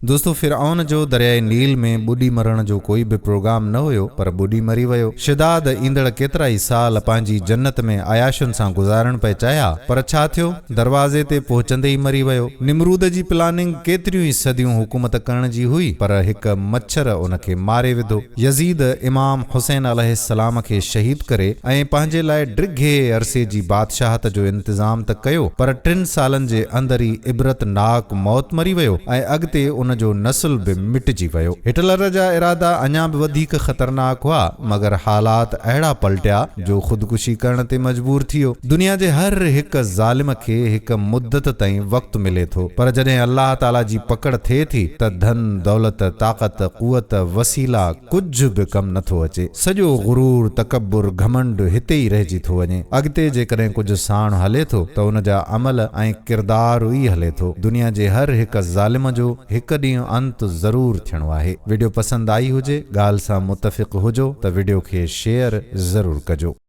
دوستو فرعون جو درياء نيل ۾ ٻڏي مرڻ جو ڪوئي به پروگرام نه هيو پر ٻڏي مري ويو. شداد ايندڙ ڪيترائي سال پنهنجي جنت ۾ عياشين سان گذارڻ پئي چاهيا پر ڇا ٿيو دروازي تي پهچندي ئي مري ويو. نمرود جي پلاننگ ڪيتريون ئي صديون حڪومت ڪرڻ جي هئي پر هڪ مڇر ان کي ماري وڌو. يزيد امام حسين عليه السلام کي شهيد ڪري ۽ پنهنجي لاء ڊگهي عرصي جي بادشاهت جو انتظام ته ڪيو پر ٽن سالن جي اندر ئي عبرت ناڪ موت مري ويو ۽ اڳتي ان جو نسل به مٽجي ويو. هٽلر جا ارادا اڃا به وڌيڪ خطرناڪ هئا، مگر حالات اهڙا پلٽيا جو خودڪشي ڪرڻ تي مجبور ٿي ويو. دنيا جي هر هڪ ظالم کي هڪ مدت تائين وقت ملي ٿو، پر جڏهن الله تعاليٰ جي پڪڙ ٿئي ٿي ته ڌن، دولت، طاقت، قوت، وسيلا ڪجهه به ڪم نه ٿو اچي. سڄو غرور، تڪبر، گهمنڊ هتي ئي رهجي ٿو وڃي. اڳتي جيڪڏهن ڪجهه ساڻ هلي ٿو ته ان جا عمل ۽ ڪردار ئي هلي ٿو. دنيا جي هر هڪ ظالم جو هڪ ڏينهن انت ضرور ٿيڻو آهي. وڊيو پسند آئي هجي، ڳالهه سان متفق هجو ته وڊيو کي شيئر ضرور ڪجو.